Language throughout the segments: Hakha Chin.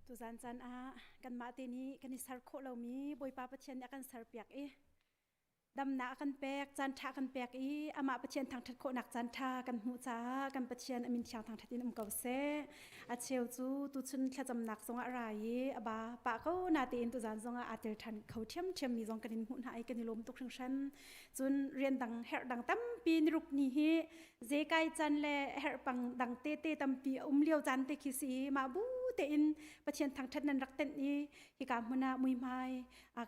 Tuzan caan ah kanmah te nih kan i ser khawh lomi Bawipa Pathian nih a kan serpiak i damnak a kan pek, caan ṭha a kan pek i amah Pathian thangṭhat khawhnak caan ṭha kan hmuh caah kan Pathian a min thiang thangṭhat in um ko seh. A cheu cu tuchun thlacamnak zongah a ra i a ba pah ko natein tuzan zongah aa tel ṭhan kho ṭhiamṭhiam mi zong kan in hmuh hna i kan i lawm tuk hringhran. Cun rian dang herh dang tampi niruk ni hi zekai can le herhpang dang tete tampi a um lio caan te khi si i mah bu tein Pathian thangṭhat nan rak tenh i hika hmun ah muihmai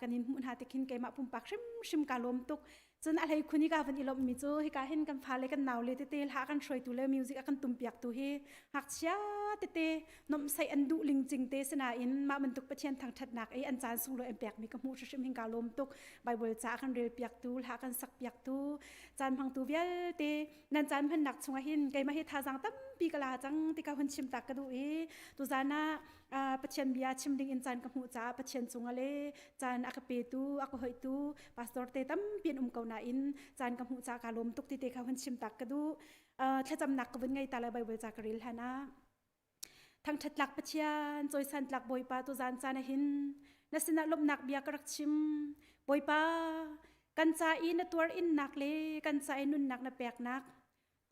kan in hmuh hna te khin keimah pumpak hrimhrim ka lawm tuk. Cun a hlei khun i ka van i lawmhmi cu hika hin kan fale kan naule tete hla kan hruaitu le music a kan tumpiaktu hi ngakchia tete nomhsaih an duh lingcing te sinain mah bantuk Pathian thangṭhatnak i an caan sunglawi an pekmi ka hmuh hrimhrim hin ka lawm tuk. Bible ca kan relpiaktu, hla kan sakpiaktu, caan hmangtu vialte nan caan hmannak chungah hin keimah hi thazaang tampi ka la cang ti ka hun chim tak ka duh i tuzan ah Pathian bia chim ding in caan ka hmuh caah Pathian cungah le caan a ka petu a ka hoihtu pastor te tampi an um ko nain caan ka hmuh caah ka lawm tuk ti te kha hun chim tak ka duh. Thlacamnak ka vun ngei ta le Bible ca ka rel hlan ah Thangṭhat tlak Pathian, cawisan tlak Bawipa tuzan caan ah hin na sinah lawmhnak bia ka rak chim. Bawipa, kan ca i na tuar innak le kan ca i nunnak na peknak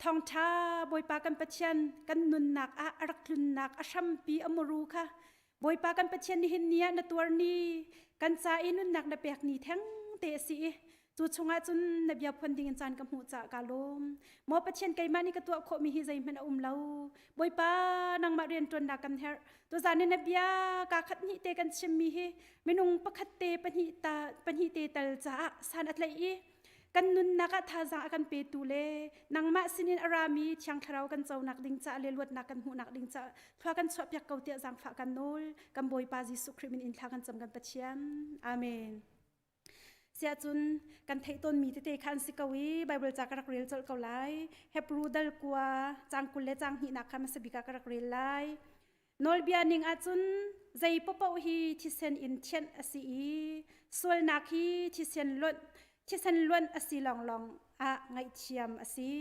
thawngṭha Bawipa kan Pathian kan nunnak ah a rak tlunnak a hrampi a muru kha Bawipa kan Pathian nihin ni ah na tuar ni kan ca i nunnak na pek ni theng te a si i Cu chungah cun na bia phuan dingin caan ka hmuh caah kaa lawm. Maw Pathian keimah nih ka tuah khawhmi hi zeihmanh a um lo. Bawipa nangmah rianṭuannak kan herh. Tuzaan in na bia kaa khat hnih te kan chimmi hi minung pakhat te pahnih ta pahnih te tal caah san a tlaih i kan nunnak ah thazaang a kan petu le nangmah sinin a rami Thiang Thlarau kan conak ding caah le luatnak kan hmuhnak ding caah thlua kan chuahpiak ko tiah zaangfah kan nawl. Kan Bawipa Jesuh Khrih min in thla kan cam kan Pathian. Amen. Siahcun kan theih tawnmi tete kha an si ko i Baibal ca ka rak rel colh ko lai. Hebru dal kua caang 20 le caang hnihnak kha hmasa bik ah ka rak rel lai. Nawlbia ning ahcun zei paohpaoh hi thisen in thianh a si i sualnak hi thisen luanh thisen luanh a si lawnglawng ah ngaihthiam a si.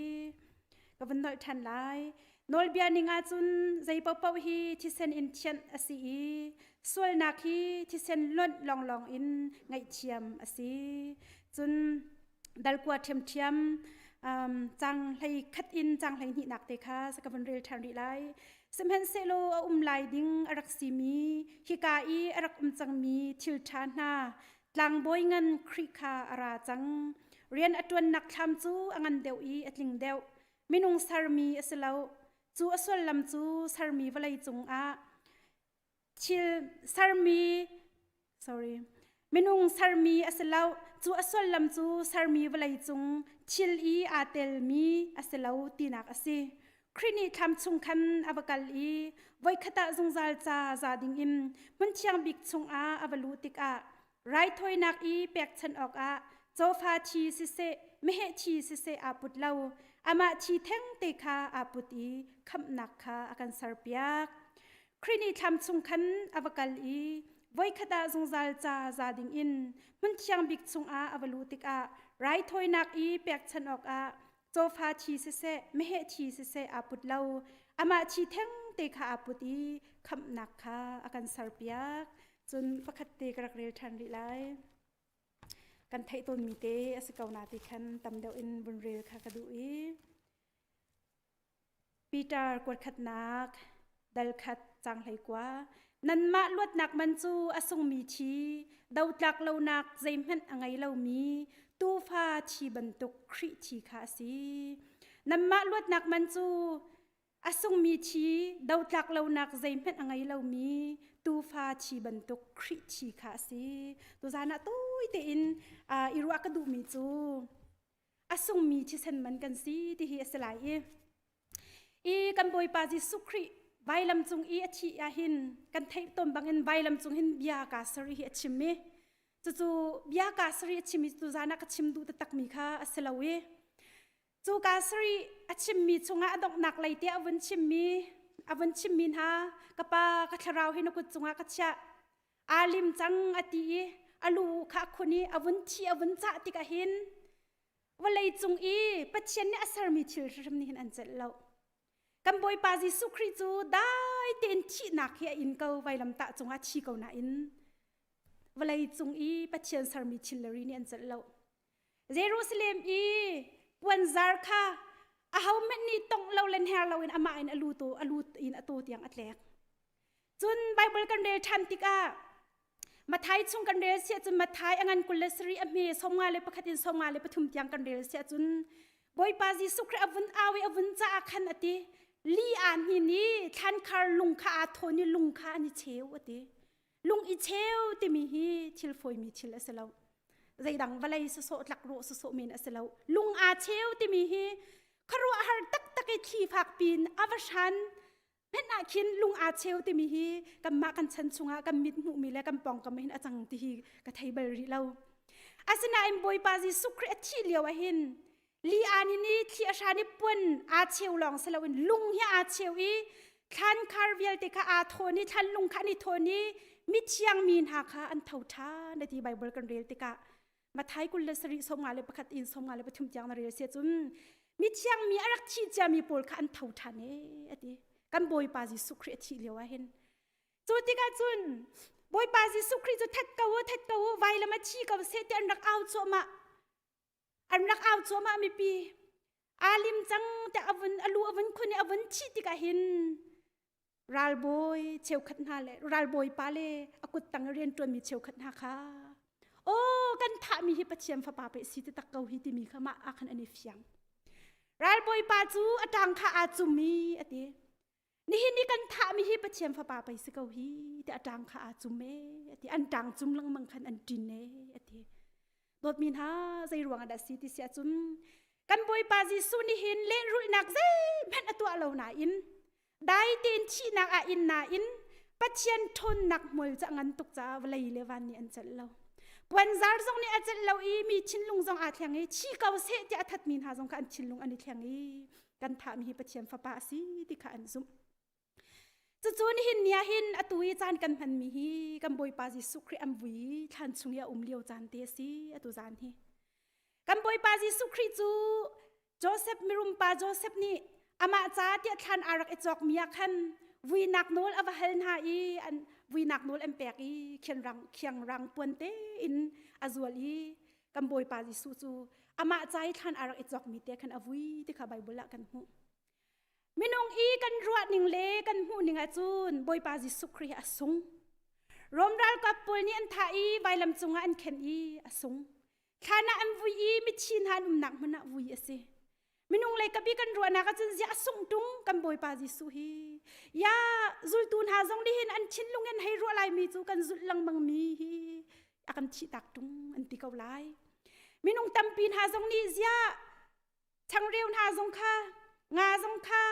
Ka vun nolh ṭhan lai. Nawlbia ning ahcun zei paohpaoh hi thisen in thianh a si i sualnak hi thisen lonh lawnglawng in ngaihthiam a si. Cun dalkua ṭhiamṭhiam um, cang hlei khat in cang hlei hnihnak te kha ka vun rel ṭhan rih lai. Sihmanhsehlaw a um lai ding a rak simi hika i a rak um cangmi thil ṭha hna tlangbawi ngan Khrih kha a ra cang. Rian a ṭuannak thlam cu a ngan deuh i a tling deuh. Minung sermi a si lo. Cu a sullam cu sermi vawlei cungah thil sermi sorry minung sermi a si lo. Cu a sullam cu sermi vawlei cung thil i aa telmi a si lo tinak a si. Khrih nih thlam chung khan a va kal i voikhat ah zungzal ca za dingin hmun thiang bik chungah a va luh tikah raithawinak i pekchanh awkah cawfa thi siseh meheh thi siseh aa put lo amah thi thengte kha aa put i khamhnak kha a kan serpiak Khrih nih thlam chung khan a va kal i voikhat ah zungzal ca za dingin hmun thiang bik chungah a va luh tikah raithawinak i pekchanh awkah cawfa thi siseh meheh thi siseh aa put lo amah thi thengte kha aa put i khamhnak kha a kan serpiak cun pakhat te ka rak rel ṭhan rih lai kan theih tawnmi te a si ko na ti khan tam deuh in vun rel kha ka duh i Peter kuatkhatnak dal khat cang hlei kua nanmah luatnak man cu a sungmi thi dotlak lonak zeihmanh a ngei lomi tuufa thi bantuk Khrih thi kha a si nanmah luatnak man cu a sungmi thi dotlak lonak zeihmanh a ngei lomi tuufa thi bantuk Khrih thi kha a si tuzan ah tawi tein i ruah ka duhmi cu a sungmi thisen man kan si ti hi a si lai i i kan Bawipa Jesuh Khrih vailam cung i a thih ah hin kan theih tawn bangin vailam cung hin bia kaa sari hi a chim i cucu bia kaa sari a chim i tuzan ah ka chim duh taktakmi kha a si lo i cu kaa sari a chimmi chungah a donghnak lei te a vun chimmi a vun chimmi hna ka pa ka thlarau hi na kut cungah ka chiah aa lim cang a ti i a lu kha a khun i a vun thi a vun cah tikah hin vawlei cung i Pathian nih a sermi thil hrim nih hin an celh lo. Kan Bawipa Jesuh Khrih cu dai Dai tein thihnak hi a in ko vailamtah cungah thi ko nain vawlei cung i Pathian sermi thil le ri nih an celh lo. Jerusalem i puanzar kha ahohmanh nih tongh lo le hner loin amah in a lu to a lu in a taw tiang a tlek. Cun Bible kan rel ṭhan tikah Mathai chung kan rel siah cun Mathai a ngan 27 a hme 51 in 53 tiang kan rel siah cun Bawipa Jesuh Khrih a vun au i a vun caah khan a ti li aa hnin i thlankhar lung kha aa thawn i lung kha an i cheu a ti. Lung i cheu timi hi thil fawimi thil a si lo. Zeidang vawlei sawsawh tlakrawh sawsawh men a si lo. Lung aa cheu timi hi khuaruahhar taktak i thli fak pin a va hran hmenh ah khin lung aa cheu timi hi kanmah kan chan chungah kan mit hmuhmi le kan pawngkam hin a cang ti hi ka thei bal rih lo. Asinain Bawipa Jesuh Khrih a thih lio ah hin li aa nin i thli a hran i puan aa cheu lawng si loin lung hi aa cheu i thlankhar vialte kha aa thawn i thlanlung kha an i thawn i mithiang mi hna kha an tho ṭhan ti Bible kan rel tikah Mathai 27 51 in 53 tiang na rel sia cun mithiang mi a rak thi ciami pawl kha an tho ṭhan e a ti kan Bawipa Jesuh Khrih a thih lio ah hin cu tikah cun Bawipa Jesuh Khrih cu that ko u that ko u vailam a thi ko seh ti an rak au cuahmah an rak au cuahmah mipi aa lim cang tiah a vun a lu a vun khun i a vun thih tikah hin ralbawi cheukhat hna le ralbawi pa le a kut tang rian ṭuanmi cheukhat hna kha aw kan thahmi hi Pathian fapa pe si ti tak ko hi timi kha mah ah khan an i fiang ralbawi pa cu a ṭang kha aa cum i a ti nihin ni kan thahmi hi Pathian fapa pei si ko hi ti a ṭang kha aa cum e a ti an ṭang cum lengmang khan an ṭin e a ti dawtmi hna zei ruang ah dah si ti si ahcun kan Bawipa Jesuh nih hin lehrulhnak zeihmanh a tuah lo nain dai tein thihnak ah in nain Pathian ṭhawnnak hmual cu a ngan tuk caah vawlei le van nih an celh lo puanzar zong nih a celh lo i mi thinlung zong aa thleng i thi ko seh tiah a thatmi hna zong kha an thinlung an i thleng i kan thahmi hi Pathian fapa a si ti kha an zumh. Cucu nihin ni ah hin atu i caan kan hmanmi hi kan Bawipa Jesuh Khrih an vui thlan chung i a um lio caan te a si atu zan hi. Kan Bawipa Jesuh Khrih cu Joseph mirum pa Joseph nih amah ca tiah thlan aa rak i cawkmi ah khan vuinak nawl a va hal hna i an vuinak nawl an pek i khianrang khiangrang puan tein a zual i kan Bawipa Jesuh cu amah ca i thlan aa rak i cawkmi te khan a vui ti kha Bible ah kan hmuh. Minung i kan ruah ning le kan hmuh ning ahcun Bawipa Jesuh Khrih a sung. Rom ralkap pawl nih an thah i vailam cungah an khen i a sung. Thlan ah an vui i mithi hna an umnak hmun ah vui a si. Minung lei kapi kan ruahnak ahcun ziah a sungh tung kan Bawipa Jesuh hi. Ya zultu hna zong nih hin an thinlung in hei ruah laimi cu kan zulh lengmang mi hi a kan thihtak tung an ti ko lai. Minung tampi hna zong nih ziah changreu hna zong kha nga zong kha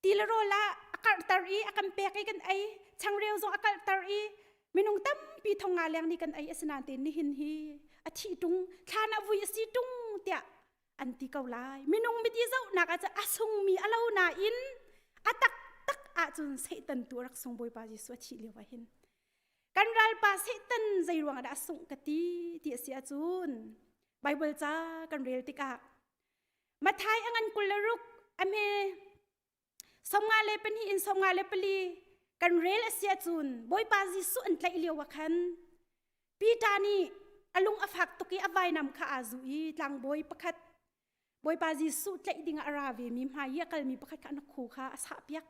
ti le rawl ah a karhter i a kan pek i kan ei changreu zong a karhter i minung tampi thong nga leng nih kan ei asinain te nihin hi a thih tung thlan ah vui a si tung tiah an ti ko lai minung mit i zohnak ah cun a sungmi a lo nain a taktak ahcun Satan tu a rak sung Bawipa Jesuh a thih lio ah hin kan ralpa Satan zei ruang ah dah a sungh ka ti ti a si ahcun Bible ca kan rel tikah Mathai a ngan 26 a hme 52 in 54 kan rel a si ahcun Bawipa Jesuh an tlaih lio ah khan Peter nih a lung a fak tuk i a vainam kha aa zuh i tlangbawi pakhat Bawipa Jesuh tlaih dingah a ra vemi hmai i a kalmi pakhat kha a khu kha a sahpiak.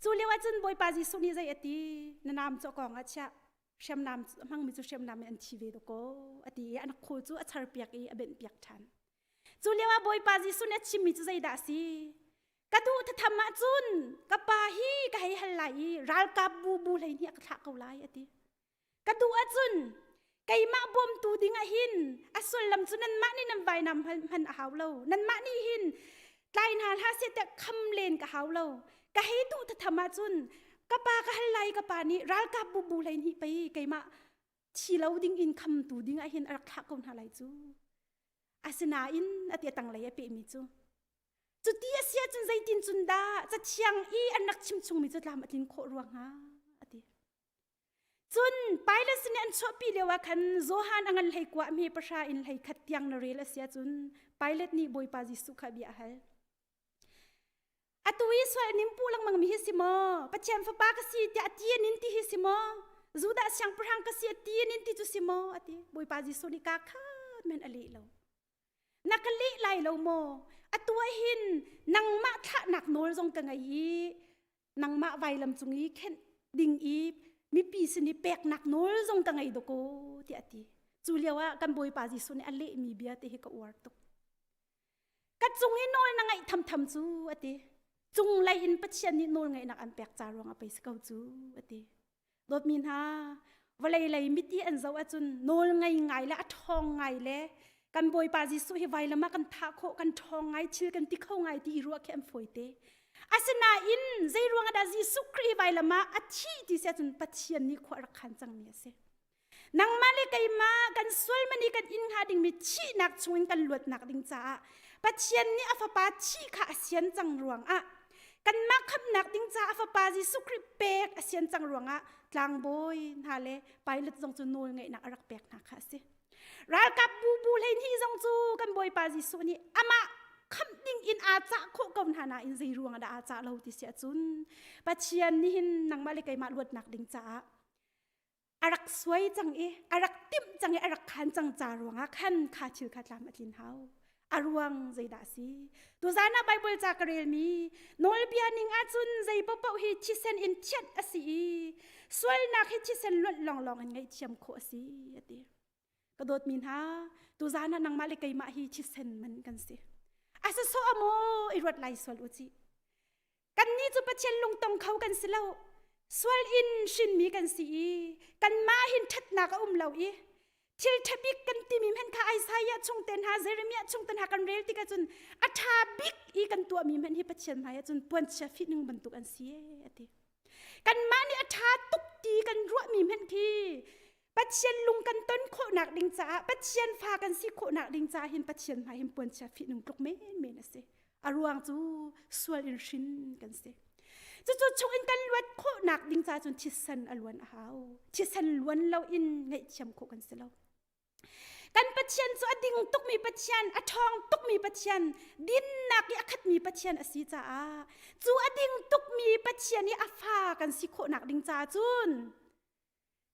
Cu lio ah cun Bawipa Jesuh nih zei a ti? Na nam cu a kawng ah chiah. Hriamnam hmangmi cu hriamnam in an thi ve dakaw a ti i a khu cu a charpiak i a benhpiak ṭhan. Cu lio ah Bawipa Jesuh nih a chimmi cu zeidah a si? Ka duh thatham ahcun ka pa hi ka hei hal lai i ralkap bu bu hlei nih a ka thlah ko lai a ti. Ka duh ahcun keimah bawmtu ding ah hin a sullam cu nanmah nih nan vainam hman a hau lo. Nanmah nih hin tlai hna hlah seh tiah kham len ka hau lo. Ka hei duh thatham ahcun ka pa ka hal lai ka pa nih ralkap bu bu hlei nih pei keimah thi lo ding in khamtu ding ah hin a rak thlah ko hna lai cu. Asinain a ti a tanglei a pehmi cu cuti a si ahcun zeitin cun dah cathiang i an rak chim chungmi cu tlam a tlin khawh rua hnga a ti. Cun Pilate sin an chuahpi lio ah khan Johan a ngan hlei kua hme pahra in hlei khat tiang na rel a si ahcun Pilate nih Bawipa Jesuh kha bia a hal. Atu i sual nin puh lengmang mi hi si maw? Pathian fapa ka si tiah a ti nin ti hi si maw? Judah siangpahrang ka si a ti nin ti cu si maw? A ti. Bawipa Jesuh nih ka khat men a leh lo. Na ka leh lai lo maw? Atu ah hin nangmah thlahnak nawl zong ka ngei i nangmah vailam cung i khenh ding i mipi sin i peknak nawl zong ka ngei dawkaw tiah a ti. Cu lio ah kan Bawipa Jesuh nih a lehmi bia te hi ka uar tuk. Ka cung i nawl na ngaih thamtham cu a ti. Cunglei in Pathian nih nawl ngeihnak an pek ca ruang ah pei si ko cu a ti. Dawtmi hna, vawlei lei miti an zoh ahcun nawl ngei ngai le a ṭhawng ngai le kan Bawipa Jesuh hi vailam ah kan thah khawh, kan ṭhawng ngai, thil kan ti kho ngai ti i ruah khi an fawi te. Asinain zei ruang ah dah Jesuh Khrih hi vailam ah a thih ti si ahcun Pathian nih khua a rak khan cangmi a si. Nangmah le keimah kan sualman i kan inn hnga dingmi thihnak chungin kan luatnak ding caah Pathian nih a fapa thih kha a sian cang ruangah kanmah khamhnak ding caah a fapa Jesuh Khrih pek a sian cang ruangah tlangbawi hna le Pilate zong cu nawl ngeihnak a rak pek hna kha a si. Ralkap bu bu 12 zong cu kan Bawipa Jesuh nih amah khamh ding in aa cah khawh ko hna nain zei ruangah dah aa cah lo ti si ahcun Pathian nih hin nangmah le keimah luatnak ding caah a rak suai cang i a rak timh cang i a rak khan cang ca ruangah khan kha thil kha tlam a tlin hau. A ruang zeidah a si? Tuzan ah Bible ca ka relmi nawlbia ning ahcun zei paohpaoh hi thisen in thianh a si i sualnak hi thisen luanh lawnglawng in ngaihthiam khawh a si a ti. Ka dawtmi hna, tuzan ah nangmah le keimah hi thisen man kan si. A sasawh a maw i ruat lai sual u cih. Kannih cu Pathian lungtong kho kan si lo. Sual in hrinmi kan si i kanmah hin ṭhatnak a um lo i thil ṭha bik kan timi hmanh kha Isaiah chung te hna Jeremiah chung te hna kan rel tikah cun a ṭha bik i kan tuahmi hmanh hi Pathian hmai ah cun puanchia fihning bantuk an si ee a ti. Kanmah nih a ṭha tuk ti kan ruahmi hmanh khi Pathian lung kan ton khawhnak ding caah Pathian fa kan si khawhnak ding caah hin Pathian hmai hin puanchia fihnung tluk menmen a si. A ruang cu sual in hrin kan si. Cucu chung in kan luat khawhnak ding caah cun thisen a luan a hau. Thisen luan lo in ngaihthiam khawh kan si lo. Kan Pathian cu a ding tukmi Pathian, a ṭhawng tukmi Pathian, dinnak i a khatmi Pathian a si caah cu a ding tukmi Pathian i a fa kan si khawhnak ding caah cun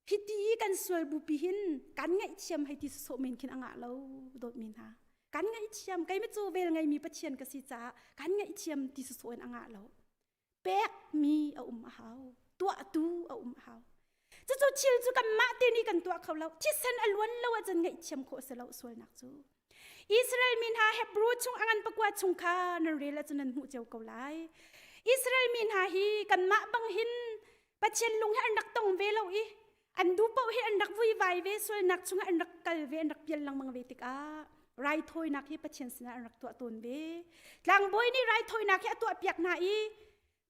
hiti i kan sual bupi hin kan ngaihthiam hei ti sawsawh men khin a ngah lo dawtmi hna kan ngaihthiam kei cu vel ngeimi Pathian ka si caah kan ngaihthiam ti sawsawh in a ngah lo pekmi a um a hau tuahtu a um a hau cucu thil cu kanmah te nih kan tuah kho lo thisen a luan lo ahcun ngaihthiam khawh a si lo sualnak cu Israel mi hna Hebrew chung a ngan pakua chung kha nan rel ahcun nan hmuh cio ko lai Israel mi hna hi kanmah bang hin Pathian lung hi an rak tong ve lo i an duh paoh hi an rak vuivai ve sualnak chungah an rak kal ve an rak pial lengmang ve tikah raithawinak hi Pathian sinah an rak tuah tawn ve tlangbawi nih raithawinak hi a tuah piak hna i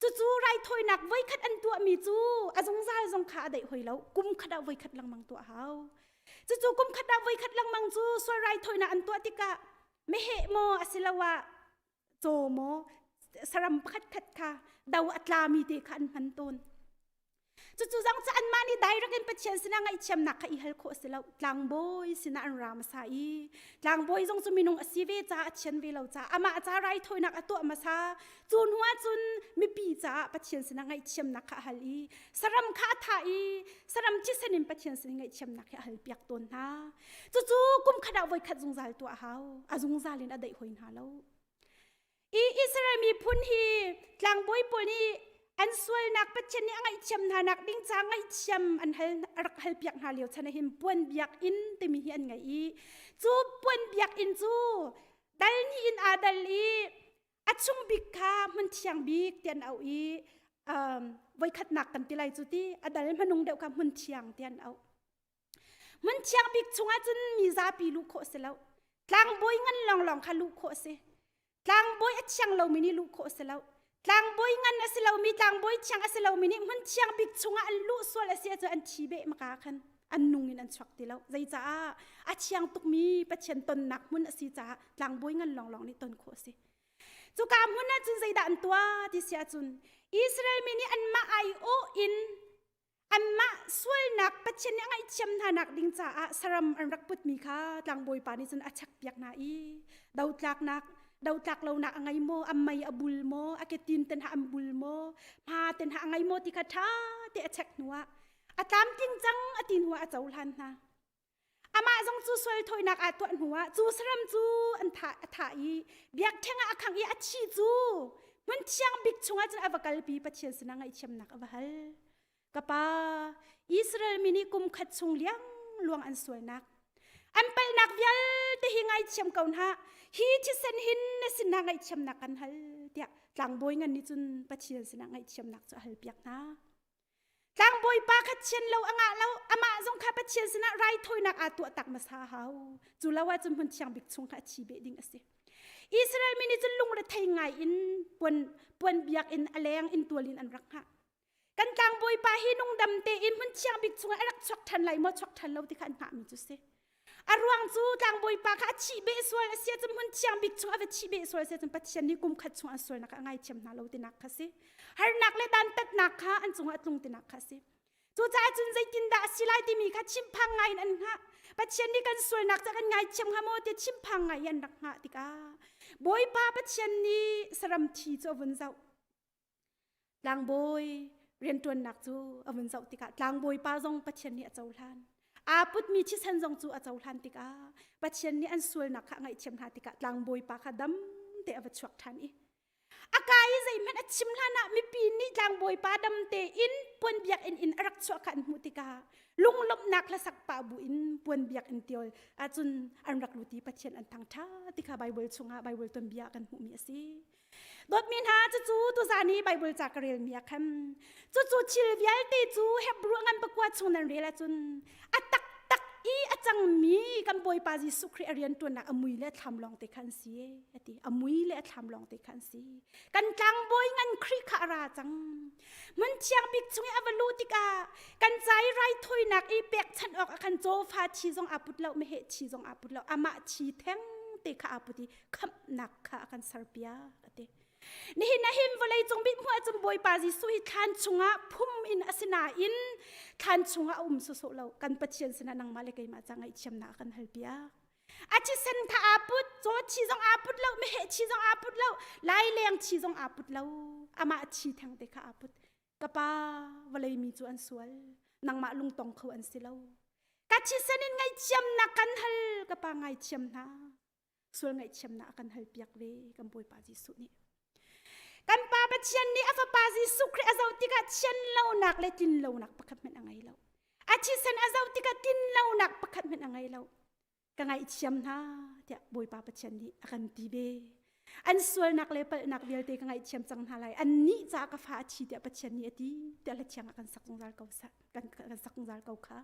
cucu raithawinak voikhat an tuahmi cu a zungzal zong kha a daih hoi lo kum khat ah voikhat lengmang tuah hau cucu kum khat ah voikhat lengmang cu sual raithawinak an tuah tikah meheh maw asiloah caw maw saram pakhat khat kha do a tlami te kha an hman tawn cucu zong cu anmah nih direct in Pathian sinah ngaihthiamnak kha i hal khawh a si lo tlangbawi sinah an ra hmasa i tlangbawi zong cu minung a si ve caah a thian ve lo caah amah ca raithawinak a tuah hmasa cu hnu ah cun mipi caah Pathian sinah ngaihthiamnak kha a hal i saram kha a thah i saram thisen in Pathian sin ngaihthiamnak hi a hal piak tawn hna Cucu kum khat ah voikhat zungzal tuah a hau. A zungzal in a daih hoi hna lo. I Israel miphun hi tlangbawi pawl nih an sualnak Pathian nih a ngaihthiam hna nak ding ca ngaihthiam an hal rak hal piak hna lio chan ah hin puan biakinn timi hi an ngei i cu puan biakinn cu dal hnih in aa dal i a chung bik kha hmun thiang bik ti an auh i um, voikhatnak kan ti lai cu ti a dal hmanung deuh kha hmun thiang ti an auh Hmun thiang bik chungah cun mi zapi luh khawh a si lo. Tlangbawi ngan lawnglawng kha luh khawh a si. Tlangbawi a thiang lomi nih luh khawh a si lo. Tlangbawi ngan a si lomi, tlangbawi thiang a si lomi nih hmun thiang bik chungah an luh sual a si ahcun an thi beh maka khan an nung in an chuak ti lo. Zeicaah a thiang tukmi Pathian tonnak hmun a si caah tlangbawi ngan lawnglawng nih ton khawh a si. Cuka hmun ah cun zeidah an tuah ti si ahcun Israel mi nih anmah aiawh in Anmah sualnak Pathian nih a ngaihthiam hna nak ding caah saram an rak putmi kha tlangbawipa nih cun a chekpiak hna i dotlaknak. Dotlak lonak a ngei maw, a mei a bul maw, a ketin ten ha an bul maw, hma ten ha a ngei maw ti kha ṭha te a check hnuah a tlamtling cang a ti hnuah a cohlan hna. Amah zong cu sual thawinak aa tuah hnuah cu saram cu an thah a thah i biakṭheng ah a khangh i a thi cu hmun thiang bik chungah cun a va kalpi Pathian sinah ngaihthiamnak a va hal. Ka pa, Israel mi nih kum khat chung liangluang an sualnak an palhnak vialte hi ngaithiam ko hna hi thisen hin na sinah ngaihthiamnak kan hal tiah tlangbawi ngan nih cun Pathian sinah ngaihthiamnak cu a halpiak hna. Tlangbawi pa kha thian lo a ngah lo amah zong kha Pathian sinah raithawinak aa tuah tak hmasa hau cu lo ahcun hmun thiang bik chung kha a thi beh ding a si Israel mi nih cun lungrethei ngai in puan puan biakinn a leng in tual in an rak hngah kan tlangbawi pa hi nungdam tein hmun thiang bik chungah a rak chuak ṭhan lai maw chuak ṭhan lo ti kha an hngahmi cu si A ruang cu tlangbawi pa kha a thih beh sual a si ahcun hmun thiang bik chung a va thih beh sual a si ahcun Pathian nih kum khat chung an sualnak a ngaithiam hna lo tinak kha si. Harnak le dantatnak kha an cungah a tlung tinak kha si. Cucaah cun zeitindah a si lai timi kha chimphang ngai in an hngah. Pathian nih kan sualnak cu kan ngaithiam hnga maw ti chimphang ngai in an rak hngah tikah Bawipa Pathian nih saram thi cu a vun zoh. Tlangbawi rianṭuannak cu a vun zoh tikah tlangbawi pa zong Pathian nih a cohlan. Aa putmi thisen zong cu a cohlan tikah Pathian nih an sualnak kha a ngaihthiam hna tikah tlangbawi pa kha dam te a va chuak ṭhan i a ka i zeihmanh a chim hlanah mipi nih tlangbawi pa dam tein puan biakinn in a rak chuah kha an hmuh tikah lunglawmhnak hlasak pah bu in puan biakinn tiol ahcun an rak lut i Pathian an thangṭhat ti kha Baibal chungah Baibal tuanbia kan hmuhmi a si. Dawtmi hna cucu tuzan i Baibal ca ka relmi ah khan cucu thil vialte cu Hebrew ngan pakua chung nan rel ahcun a taktak i a cangmi kan Bawipa Jesuh Khrih a rianṭuannak a mui le a thlam lawng te kha an si a ti a mui le a thlam lawng te kha an si kan tlangbawi ngan Khrih kha a ra cang hmun thiang bik chung i a va luh tikah kan ca i raithawinak i pekchanh awk ah khan cawfa thi zong aa put lo meheh thi zong aa put lo amah thi theng te kha aa put i khamhnak kha a kan serpiak a ti. Nihin ah hin vawlei cung bik hmuh ahcun Bawipa Jesuh hi thlan chungah phum in a si nain thlan chungah a um sawsawh lo. Kan Pathian sinah nangmah le keimah ca ngaihthiamnak a kan halpiak. A thisen kha aa put, caw thi zong aa put lo, meheh thi zong aa put lo, laileng thi zong aa put lo. Amah thi theng te kha aa put. Ka pa, vawlei mi cu an sual. Nangmah lungtong kho an si lo. Ka thisen in ngaihthiamnak kan hal, ka pa ngaithiam hna. Sual ngaihthiamnak a kan halpiak ve kan Bawipa Jesuh nih. Kan Pa Pathian nih a Fapa Jesuh Khrih a zoh tikah thianlonak le tlinlonak pakhat hmanh a ngei lo. A thisen a zoh tikah tlinlonak pakhat hmanh a ngei lo. Ka ngaihthiam hna tiah Bawipa Pathian nih a kan ti ve. An sualnak le palhnak vialte ka ngaihthiam cang hna lai. Annih caah ka fa a thi tiah Pathian nih a ti tiah hlathiang ah kan sak zungzal ko sa kan kan sak zungzal ko kha.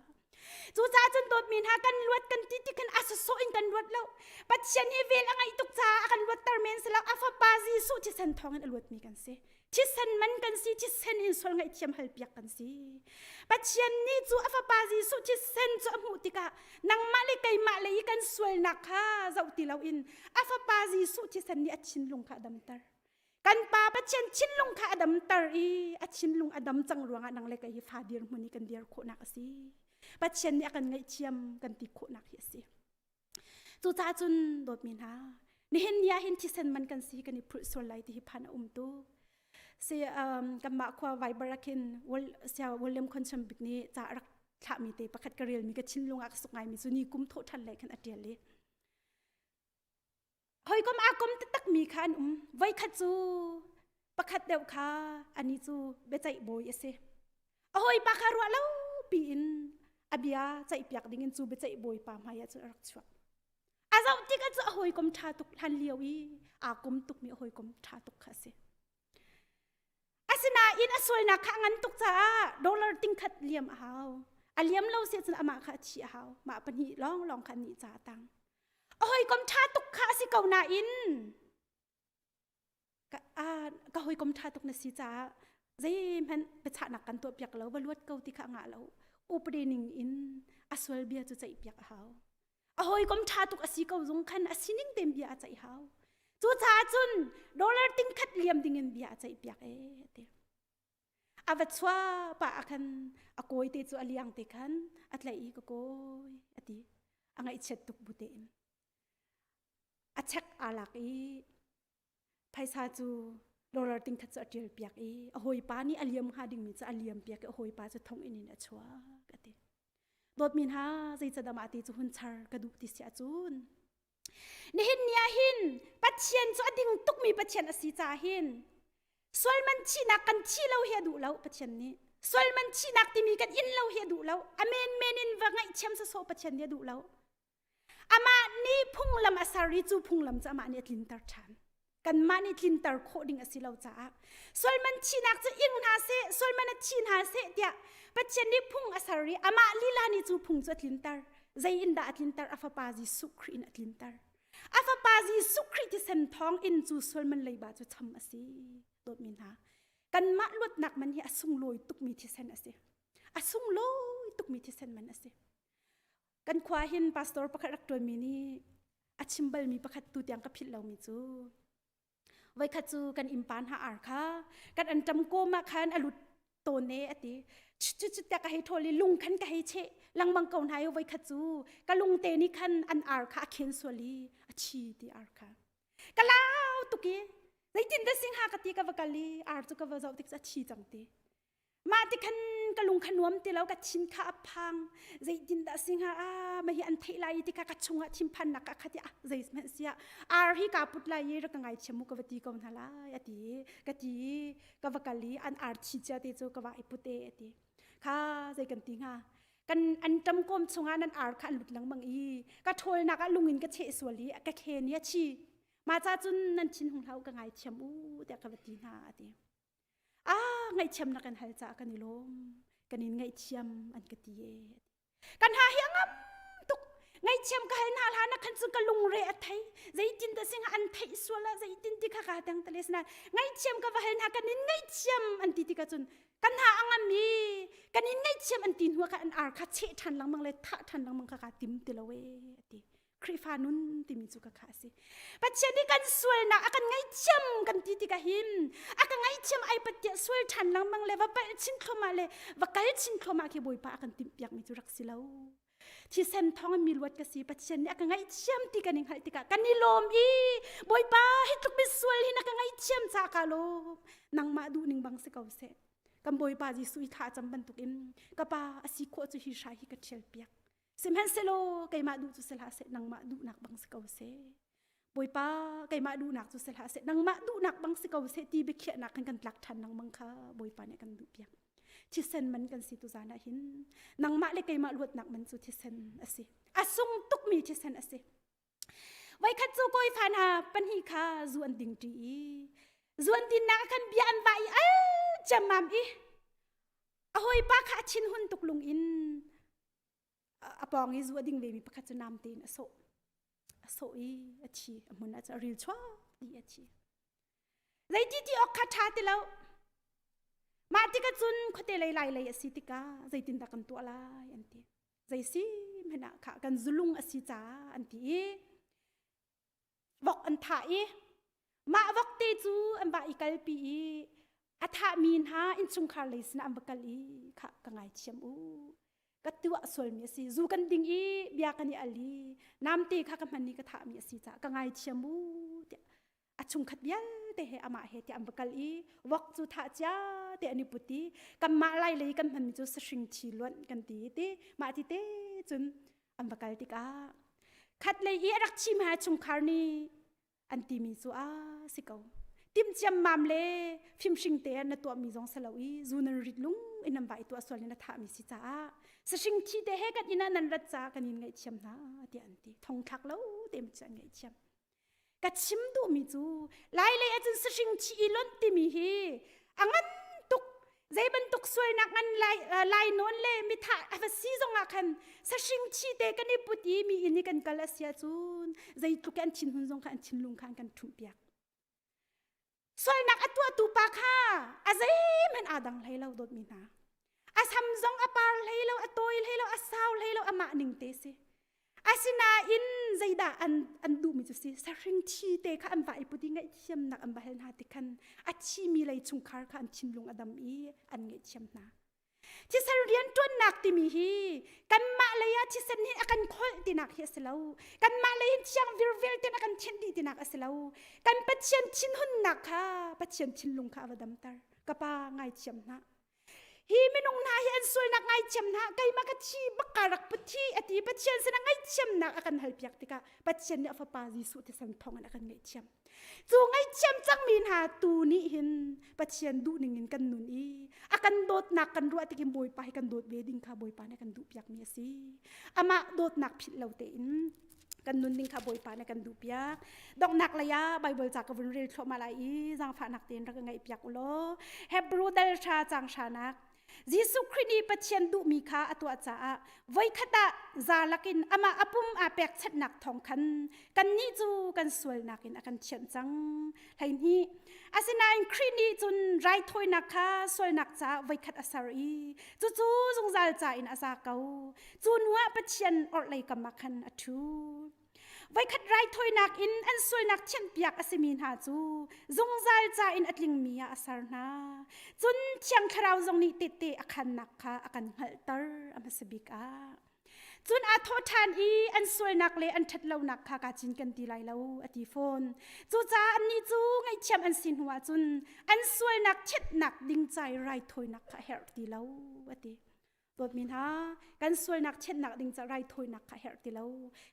Cucaah cun dawtmi hna kan luat kan ti ti khan a sawsawh in kan luat lo. Pathian hi vel a ngeih tuk caah a kan luatter men si lo. A fapa Jesuh thisen thawngin a luatmi kan si. Thisen man kan si, thisen in sual ngaihthiam halpiak kan si. Pathian nih cu a fapa Jesuh thisen cu a hmuh tikah nangmah le keimah le i kan sualnak kha zoh ti loin a fapa Jesuh thisen nih a thinlung kha a damter. Kan pa Pathian thinlung kha a damter i a thinlung a dam cang ruangah nang le kei hi fa dirhmun i kan dir khawhnak a si. Pathian nih a kan ngaihthiam kan ti khawhnak hi a si. Cucaah cun dawtmi hna, nihin ni ah hin thisen man kan si kan i phulh sual lai ti hi phan a um tu. Si um, kanmah khua Viber ah khin sia William Concham bik nih ca a rak thlahmi te pakhat ka relmi ka thinlung ah ka suk ngaimi cu ni kum thawh ṭhan le khan a ṭial i Hawikom aa kom taktakmi kha an um. Voikhat cu pakhat deuh kha anih cu biaceih bawi a si. A hawipa kha ruah lo piin a bia ceihpiak dingin cu biaceih bawipa hmai ah cun a rak chuak. A zoh tikah cu a hawikom ṭha tuk hlan lio i aa kom tukmi a hawikom ṭha tuk kha a si. Asinain a sualnak kha a ngan tuk caah dollar tingkhat liam a hau. A liam lo si cun amah kha a thih a hau. Mah pahnih lawnglawng kha an nih ca a tang. A hawikom ṭha tuk kha a si ko nain ka, ka hawikom ṭha tuk na si caah zeihmanh biachahnak kan tuahpiak lo va luat ko ti kha a ngah lo. Upadi ning in a sual bia cu ceihpiak a hau. A hawikom ṭha tuk a si ko zung khan a sining tein bia a ceih hau. Cucaah cun dollar tingkhat liam dingin bia a ceihpiak ee a ti. A va chuah pah ah khan a kawi te cu a liang te khan a tlaih i ka kawi a ti. A ngaihchiat tuk bu tein. A chek aa lak i. Phaisa cu dollar ting khat cu a ṭial piak i a hawipa nih a liam hnga dingmi cu a liam piak i a hawipa cu thonginn in a chuak a ti. Dawtmi hna zeicadah mah ti cu hun char ka duh ti si ahcun nihin ni ah hin Pathian cu a ding tukmi Pathian a si caah hin sual man thihnak kan thi lo hi a duh lo Pathian nih sual man thihnak timi kan in lo hi a duh lo a menmen in va ngaihthiam sawsawh Pathian nih a duh lo Amah nih phunglam a ser i cu phunglam cu amah nih a tlinter ṭhan. Kanmah nih tlinter khawh ding a si lo caah sualman thihnak cu ing hna seh, sualman a thi hna seh tiah Pathian nih phung a ser i amah lila nih cu phung cu a tlinter. Zei in dah a tlinter? A fapa Jesuh Khrih in a tlinter. A fapa Jesuh Khrih thisen thawng in cu sualman leiba cu cham a si. Dawtmi hna, kanmah luatnak man hi a sunglawi tukmi thisen a si. A sunglawi tukmi thisen man a si. Kan khua hin pastor pakhat rak ṭuanmi nih a chim balmi pakhat tu tiang ka philh lomi cu voikhat cu kan innpa hna ar kha kan an ṭam kawm ah khan a lut tawn e a ti. Cu cu tiah ka hei ṭhawl i lung khan ka hei cheh lengmang ko hna i voikhat cu ka lungte nih khan an ar kha a khen sual i a thi ti ar kha. Ka lau tuk i zeitin dah sing ha ka ti ka va kal i ar cu ka va zoh tik cu a thi cang ti. Mah ti khan ka lung kha nuam ti lo, ka thin kha a phang. Zeitin dah si hnga? Ah, mah hi an theih lai i ti kha ka chungah thinphannak ka khat i ah zeihmanh siah ar hi kaa put lai i rak ka ngaithiam mu ka va ti ko hna lai a ti i ka ti i ka va kal i an ar thi cia te cu ka va i put e a ti. Kha zei kan ti hnga? Kan an ṭam kawm chungah nan ar kha an lut lengmang i ka ṭhawlnak ah lung in ka cheh sual i ka khen i a thi. Mah ca cun nan thin hung hlah u ka ngaithiam u tiah ka va ti hna a ti. Ah, ngaihthiam na kan hal caah kan i lawm. Kan in ngaihthiam an ka ti e. Kan ha hi a ngam tuk. Ngaihthiam ka hal hna hlan ah khan cun ka lungre a thei. Zeitin dah sing an theih sual ah zeitin ti kha ka teng tale sina. Ngaihthiam ka va hal hna kan in ngaihthiam an ti tikah cun kan ha a ngam i kan in ngaihthiam an ti hnu ah khan an ar kha cheh ṭhan lengmang le thah ṭhan lengmang kha kaa tim ti lo e a ti. Khrihfa nun timi cu ka kha a si. Pathian nih kan sualnak a kan ngaihthiam kan ti tikah hin a ka ngaihthiam ai pat tiah sual ṭhan lengmang le va palh chin thluahmah le va kal chin thluahmah khi Bawipa a kan timhpiakmi cu rak si lo. Thisen thawng in mi luat ka si Pathian nih a ka ngaihthiam ti kan i hngalh tikah kan i lawm i Bawipa hi tluk misual hi na ka ngaihthiam caah kaa lawm. Nangmah duhning bang si ko seh. Kan Bawipa Jesuh i thla a cam bantukin ka pa a si khawh cu hi hrai hi ka ṭhial piak. Sihmanhsehlaw keimah duh cu si hlah seh, nangmah duhnak bang si ko seh. Bawipa, keimah duhnak cu si hlah seh, nangmah duhnak bang si ko seh ti biakhiahnak kan kan tlak ṭhan lengmang kha Bawipa nih kan duhpiak. Thisen man kan si tu zan ah hin nangmah le keimah luatnak man cu thisen a si. A sung tukmi thisen a si. Voikhat cu kawifa hna pahnih kha zu an ding ṭi i zu an dinnak ah khan bia an vah i al ciammam i a hawipa kha a thinhun tuk lung in a pawng i zu a ding vemi pakhat cu namte in a sawh a sawh i a thi a hmun ah cun a ril chuak ti a thi zeiti ti awk kha ṭha ti lo mah tikah cun khuate lei lai lei a si tikah zeitindah kan tuah lai an ti zei si hmanh ah kha kan zulung a si caah an ti i vok an thah i mah vok te cu an va i kalpi i a thahmi hna innchungkhar lei sinah an va kal i kha ka ngaithiam u ka tuah sualmi a si zu kan ding i bia kan i al i namte kha ka hman i ka thahmi a si caah ka ngaithiam u tiah a chungkhat vialte he amah he tiah an va kal i vok cu thah cia te an i put i kanmah lai lei kan hmanmi cu sahring thi luanh kan ti ti mah ti te cun an va kal tikah khat lei i a rak chim ha chungkhar nih an timi cu a si ko tim ciammam le fimhring te na tuahmi zong si lo i zu nan rit lung in nan vai tuah sual in na thahmi si caah sahring thi te he kan inn ah nan rat caah kan in ngaihthiam hna tiah an ti thong thlak lo te cu an ngaihthiam Ka chim duhmi cu Lailei ahcun sahring thi i lonh timi hi a ngan tuk. Zei bantuk sualnak ngan lai, lai nawn le mithah a va si zong ah khan sahring thi te kan i put i mi inn i kan kal a si ahcun zeitluk an thinhun zong kha an thinlung kha an kan ṭhumh piak. Sualnak a tuahtu pa kha a zeihmanh aa dang hlei lo dawtmi hna. A sam zong a par hlei lo, a tawi hlei lo, a sau hlei lo, amah ning te si. Asinain zeidah an, an duhmi cu si sahring thi te kha an va i put i ngaihthiamnak an va hal hna ti khan a thimi lei chungkhar kha an thinlung a dam i an ngaihthiam hna. Thisen rianṭuannak timi hi kanmah lei ah thisen hi a kan kholh tinak hi a si lo. Kanmah lei in thiang virvel ten a kan thianh dih tinak a si lo. Kan Pathian thinhunnak kha Pathian thinlung kha a va damter. Ka pa ngaithiam hna. Hi minung hna hi an sualnak ngaithiam hna keimah ka thi bak ka rak put hi a ti Pathian sinah ngaihthiamnak a kan halpiak tikah Pathian nih a fapa Jesuh thisen thawngin a kan ngaihthiam. Cu ngaihthiam cangmi hna tu nih hin Pathian duhning in kan nun i a kan dawtnak kan ruah tikin Bawipa hi kan dawt ve ding kha Bawipa nih kan duhpiakmi a si. Amah dawtnak philh lo tein kan nun ding kha Bawipa nih kan duhpiak. Donghnak lei ah Bible ca ka vun rel thluahmah lai i zaangfahnak tein rak ka ngaihpiak u law Hebrew dal hra cang hranak Jesuh Khrih nih Pathian duhmi kha a tuah caah voikhat ah za lakin amah a pum aa pekchanhnak thawng khan kannih cu kan sualnak in a kan thianh cang. 12 Asinain Khrih nih cun raithawinak kha sualnak caah voikhat a ser i cucu zungzal ca in a za ko. Cu hnuah Pathian orhlei kam ah khan a ṭhu. Voikhat raithawinak in an sualnak thianhpiak a simi hna cu zungzal ca in a tlingmi ah a ser hna. Cun Thiang Thlarau zong nih tehte a khannak kha a kan hngalhter a hmasa bik ah. Cun aa thawh ṭhan i an sualnak le an ṭhatlonak kha kaa cinken ti lai lo a ti fawn. Cucaah annih cu ngaihthiam an si hnuah cun an sualnak thianhnak ding ca i raithawinak kha a herh ti lo a ti. Dawtmi hna, kan sualnak thianhnak ding ca raithawinak kha a herh ti lo.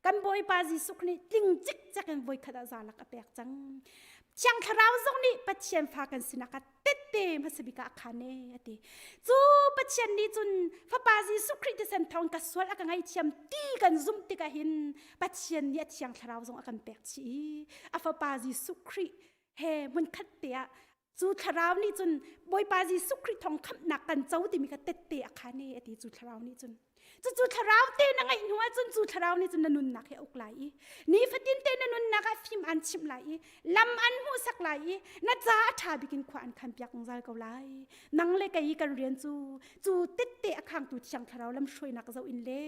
Kan Bawipa Jesuh nih tling cikcek in voikhat ah zalak a pek cang. Thiang Thlarau zong nih Pathian fa kan sinak ah tette hmasa bik ah a khan e a ti. Cu Pathian nih cun Fapa Jesuh Khrih thisen thawng ka sual a ka ngaihthiam ti kan zumh tikah hin Pathian nih a Thiang Thlarau zong a kan pek chih i a Fapa Jesuh Khrih he hmunkhat te ah cu thlarau nih cun Bawipa Jesuh Khrih thawng khamhnak kan co timi kha tette a khan e a ti cu thlarau nih cun. Cucu thlarau te na ngeih hnu ahcun cu thlarau nih cun na nunnak hi a uk lai i nifatin te na nunnak ah fim an chimh lai i lam an hmuhsak lai i na ca a ṭha bik in khua an khan piak zungzal ko lai. Nang le kei kan rian cu cu tette a khangtu thiang thlarau lam hruainak zoh in le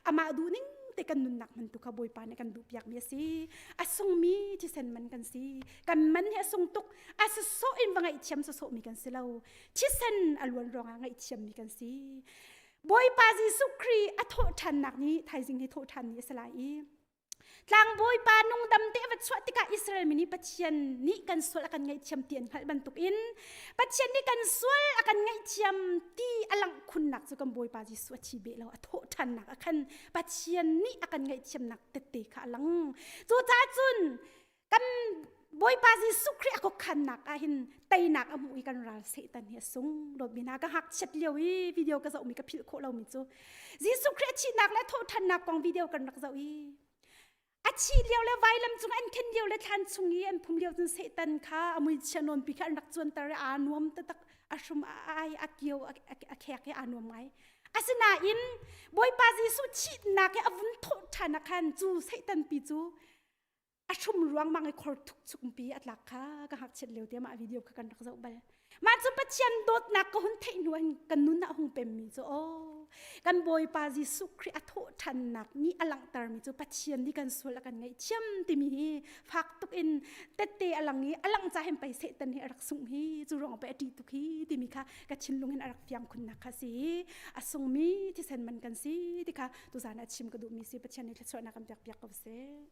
amah duhning te kan nunnak hman tu kha Bawipa nih kan duh piakmi a si. A sungmi thisen man kan si. Kan man hi a sung tuk. A sawsawh in va ngaihthiam sawsawhmi kan si lo. Thisen a luan ruangah ngaihthiammi kan si. Bawipa Jesuh Khrih a thawhṭhannak nih thaizing hi thawhṭhan ni a si lai i tlangbawipa nungdam te a va chuah tikah Israel mi nih Pathian nih kan sual a kan ngaihthiam ti an hngalh bantukin Pathian nih kan sual a kan ngaihthiam ti a langh khunnak cu kan Bawipa Jesuh a thi beh lo a thawhṭhannak a khan Pathian nih a kan ngaihthiamnak tette kha a lang. Cucaah cun kan Bawipa Jesuh Khrih a khuakhannak ah hin teinak a hmuh i kan ral Satan hi a sung dawtmi hna ka ngakchiat lio i video ka zohmi ka philh khawh lomi cu Jesuh Khrih a thihnak le thawhṭhannak kong video kan rak zoh i a thih lio le vailam cung an khen lio le thlan chung i an phum lio cun Satan kha a muichia nawnpi kha an rak cuanter i aa nuam taktak a hrum a ai a kio a khek i aa nuam ngai asinain Bawipa Jesuh thihnak i a vun thawh ṭhan ah khan cu Satan pi cu a hrum ruangmang i khor thuk chungpi a tlak kha ka ngakchiat lio te mah video kha kan rak zoh bal mah cu Pathian dawtnak ka hun theih hnu in kan nun ah hung pemmi cu aw kan Bawipa Jesuh Khrih a thawh ṭhannak nih a langhtermi cu Pathian nih kan sual a kan ngaihthiam timi hi fak tuk in tette a lang i a lang ca hin pei Satan hi a rak sungh hi cu ruang pei a ṭih tuk hi timi kha ka thinlung in a rak fiang khunnak kha si a sungmi thisen man kan si ti kha tuzan ah chim ka duhmi si Pathian nih thluachuahnak kan pek piak ko seh.